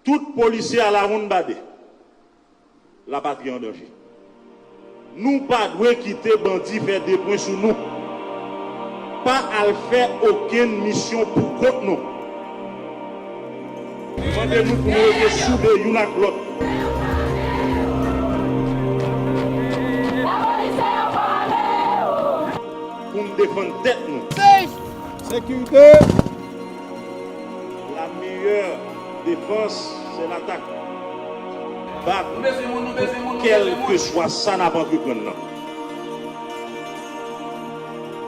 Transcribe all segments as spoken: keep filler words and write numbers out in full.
Tout polisye alawonnbadè, lapatri an danje. Nou pa dwe kite bandi fè de pwen sou nou. Pa al fè okenn misyon poukont nou. Mande nou pou nou rete soude youn ak lòt. Pou n defann tèt nou. Sekirite. La meilleure défense, c'est l'attaque. Bat pou kèlkeswa sa n ap antreprann nan.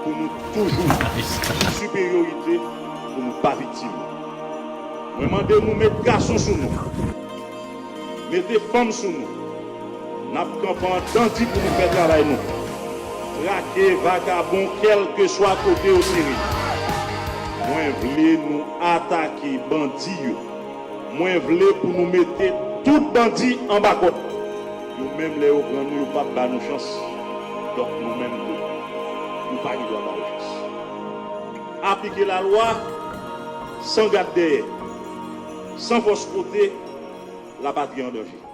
Pou nou toujou siperyorite, pou nou pa viktim. Mwen mande nou met gason sou nou. Mete fanm sou nou. N ap kanpe an dan di pou nou fè travay nou. Trake vagabon kèlkeswa kote yo sere. Mwen vle nou atake bandi yo. Mwen vle pou nou mete tout bandi anba kòd. Yo menm lè yo pran nou, yo p ap ba nou chans. Donk nou menm tou, nou pa gen dwa ba yo chans. Aplike lalwa san gad dèyè, san fòs kote, lapatri an danje.